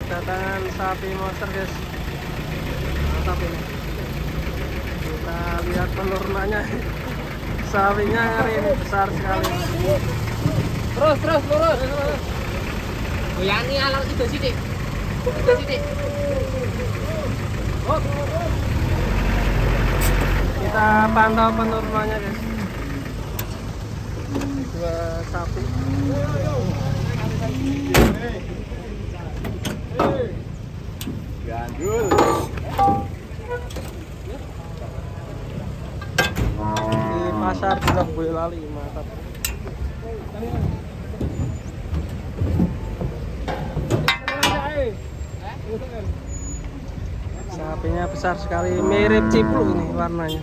Kedatangan sapi monster, guys. Mantap ini. Kita lihat penurunannya. Sapinya hari ini besar sekali. Terus, terus, lurus. Goyangi alor itu sithik. Itu sithik. Kita pantau penurunannya, guys. Dua sapi. Gandul. Di pasar Bulog Boyolali, mantap. Sapinya besar sekali, mirip cipluk ini warnanya.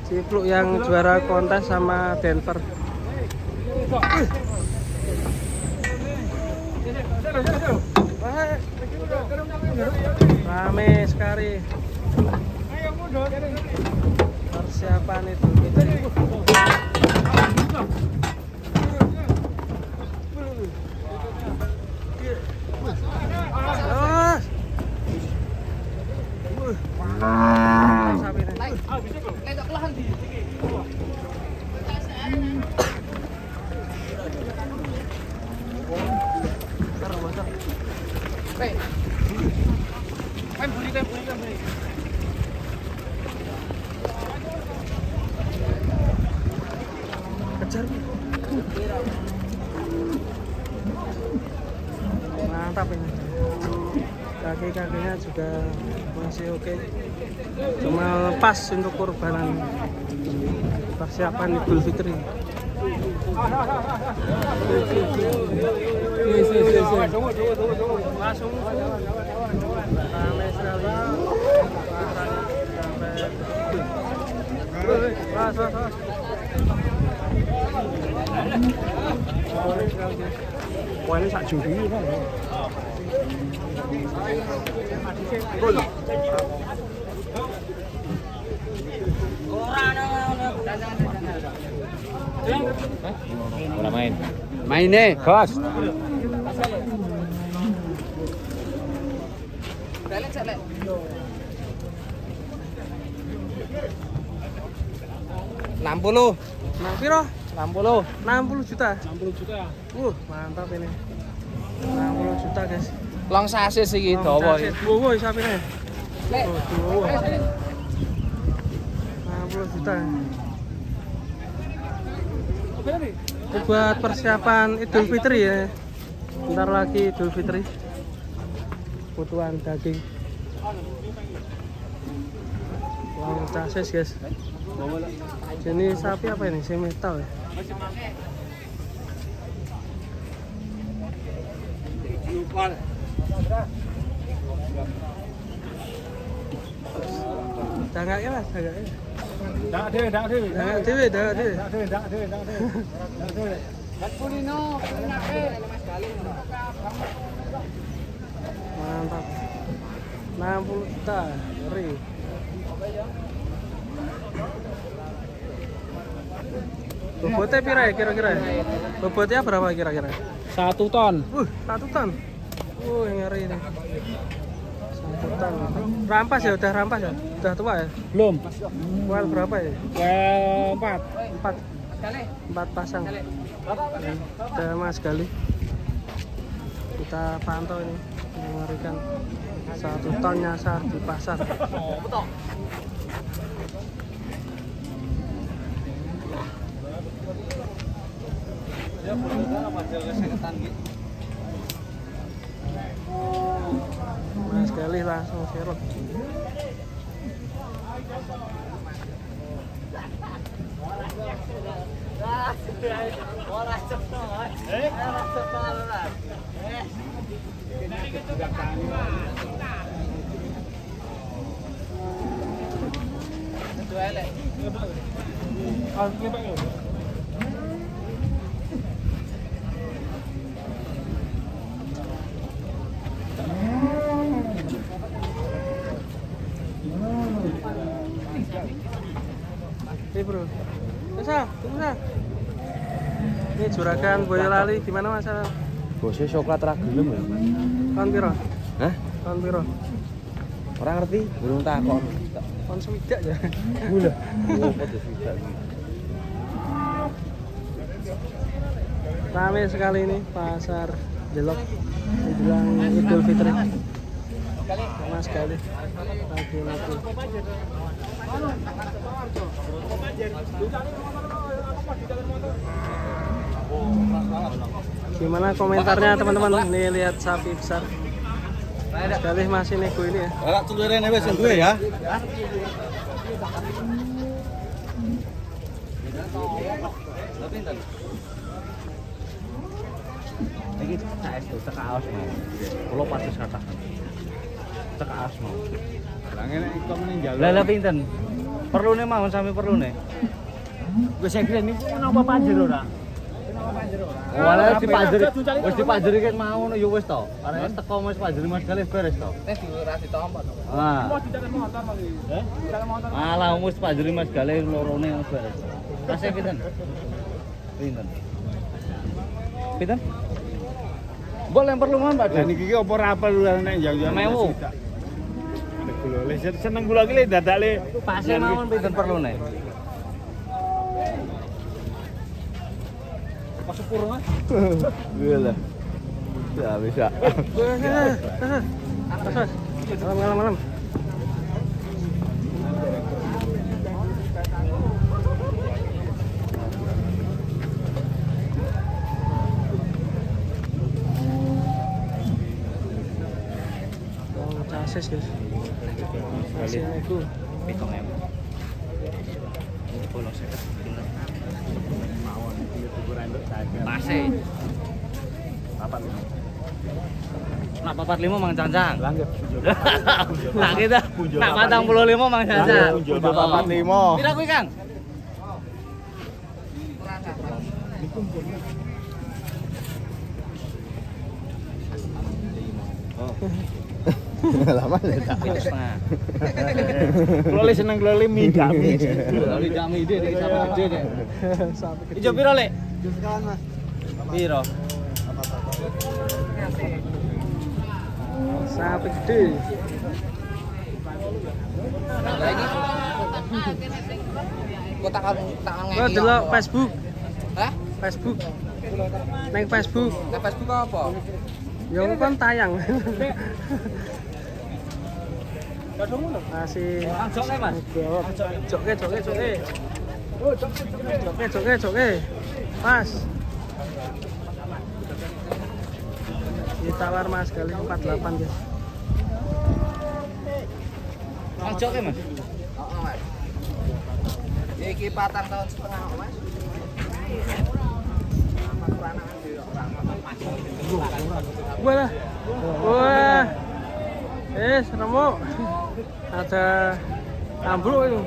Cipluk yang juara kontes sama Denver. Rame sekali. Persiapan itu. Kejar. Mantap ini. Kaki-kakinya juga masih oke. Cuma pas untuk kurbanan. Persiapan Idul Fitri. Langsung rame sekali. Wah, ini sak juri kan. Ora main. Main nih, Bos. Balik lek. 60. Nang piro? 60. 60 juta. 60 juta. Mantap ini. 60 juta, guys. Long sasis iki dawa iki. Dawa iki sapine. Lek. Dawa. 60 juta. Itu buat persiapan Idul Fitri ya. Bentar lagi Idul Fitri. Kebutuhan daging. Long sasis, guys. Jenis sapi apa ini? Simental ya. Dangak ya, Mas, dangak ya. Dangak dhewe, dangak dhewe. Dangak dhewe, dangak dhewe. Dangak dhewe, dangak dhewe, dangak dhewe. Dangak dhewe. Mantap. 60 juta, ngeri. Bobotnya pira ya kira-kira? Bobotnya berapa kira-kira? 1 ton. 1 ton. Ngeri ini. 1 ton. Rampas ya, udah rampas ya? Udah tua ya? Belum. Well berapa ya? Well 4. 4 pasang. Udah Mas Gali. Kita pantau ini, mengerikan. 1 ton nyasar di pasar. Mas Gali langsung serot. Ini bro, bisa, tunggu. Ini juragan Boyolali gimana mas? Bosnya coklat ra gelem ya. Tahun piro? Hah? Tahun piro? Ora ngerti, burung takon. Tahun swidak ya. Gula. Oh, padha swidak. Rame sekali ini pasar Delok menjelang Idul Fitri. Sama sekali. Lagi-lagi. Gimana komentarnya teman-teman? Ini lihat sapi besar. Sekali masih nego ini ya. Ora tulirene wis duwe ya. Iki saestu teka aos mau. Kula pados kathah. Teka aos mau. Lah ngene iki kok meneh njaluk. Lah lah pinten? Perlune mawon sami perlune. Wis sekre niku napa panjer ora? Walah dipanjeri. Wis dipanjeri ket mau ngono ya wis to. Arek teko wis panjeri Mas Galih beres to. Nek ora ditampa to. Ah. Mau dicatet motor Mas iki. Heh? Dicatet motor. Alah wis panjeri Mas Galih lorone wis beres. Kasih pinten? Pinten? Pinten? Mbok lempar lumayan Pak. Lah niki iki apa ora perlu nek yang-yang 1000. Kula le seneng kula iki le dadak le. Pase mawon pinten perlune? Sepur mas. Iya lah. Ya bisa. Mas, malam malam. Oh, casis guys. Masih nego. 7.000. Bolong 50. Pase. 45. Nak 45 Mang Cancang. Lah nggih. Nak kita nak 45 Mang Cancang. 45. Pira kuwi, Kang? Lama ya tak. 7,5. Kula le seneng kula le midami. Kula midami ide iki sapi gede dek. Sapi gede. Ijo piro, Lek? Ijo sekawan, Mas. Piro? Sapi gede. Lah iki kok takon ngeki. Kok delok Facebook. Hah? Facebook. Neng Facebook. Neng Facebook apa? Ya kan tayang. Masih joke Mas. Joke joke joke. Joke joke joke. Mas. Ditawar Mas kali 48 guys. Mas joke Mas. Heeh Mas. Iki 4,5 tahun Mas. Wah. Wah. Remuk. Ada ambruk itu.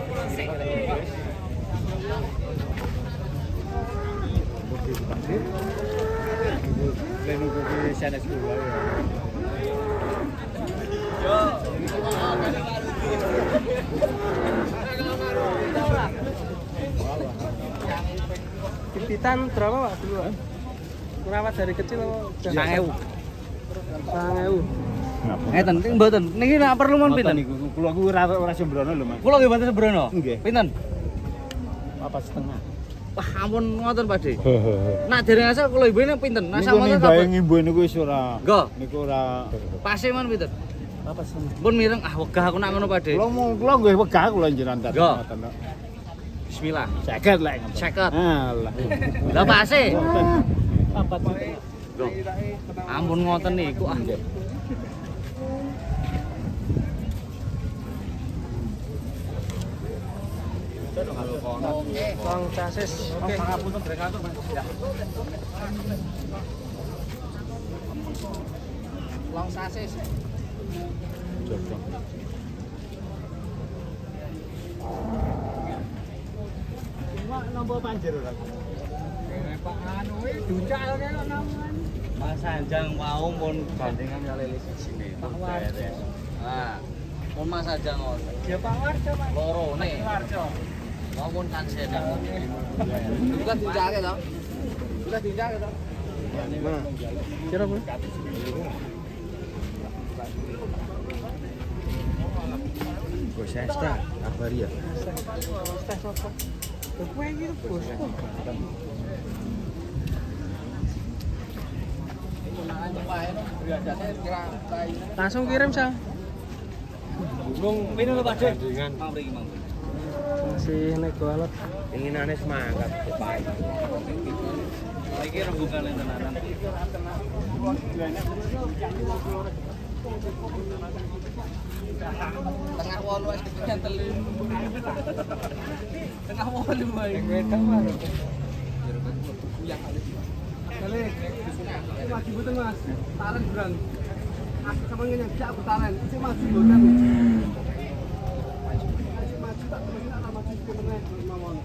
Bibitan berapa Pak dulu Pak? Merawat dari kecil apa? 9.000. 9.000. Ngeten niki mboten. Niki nek perlu mon pinten? Niku kula ku ora sembrono lho Mas. Kula nggih mboten sembrono. Nggih. Pinten? 4,5. Wah, ampun ngoten Pak De. Nak dereng asal kula ibune pinten? Nak Niku samono nimbahe ngimbu niku wis ora. Nggih. Niku ora Pase mon pinten? 4,5. Pun mireng ah wegah aku nak ngono Pak De. Kula mau kula nggih wegah kula njenengan Nggih. ngoten. Bismillah. 50 lek ngoten. 50. Alah. Lah pase. 4. Ampun ngoten niku ah. Long casis. Oke. Long sasis. Nampa panjer ora? Mas Sanjang wau pun gandengan kali siji pun beres. Nah, pun Mas Sanjang ngoten. Ya Pak Warjo, Pak. Lorone. Warjo. Wau pun kansen. Itu kan diucake to. Sudah diucake to. Kira Bu? Bos Esta, kabar ya. Teh sapa? Kowe iki bos. Langsung kirim, Sal. Wong pino lho Pak De. Mang mriki mang. Masih nego alat. Inginane semangat Pak. Iki rembugane tenanan. Tengah wolu wis kepikiran telu. Tengah wolu wae. Wedang mah. Maju betul Mas. Taren berang. Aku sama ngene jak aku taren. Sik maju mboten. Sik maju tak terus tak maju meneh mawon.